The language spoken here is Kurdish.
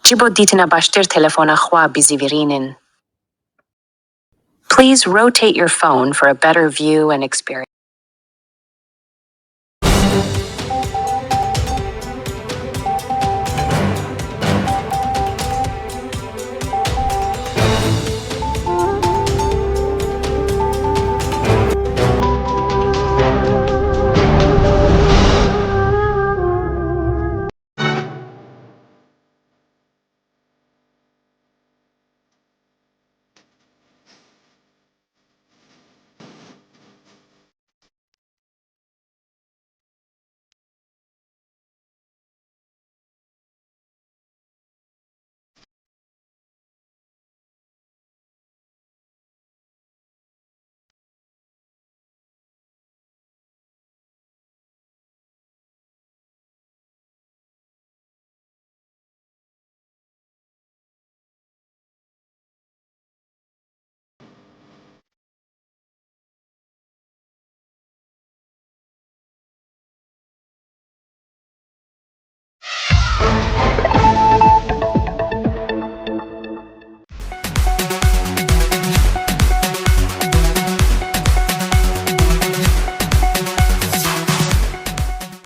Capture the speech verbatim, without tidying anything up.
Ji bo dîtina baştir telefona xwe bizîvirînin. Please rotate your phone for a better view and experience.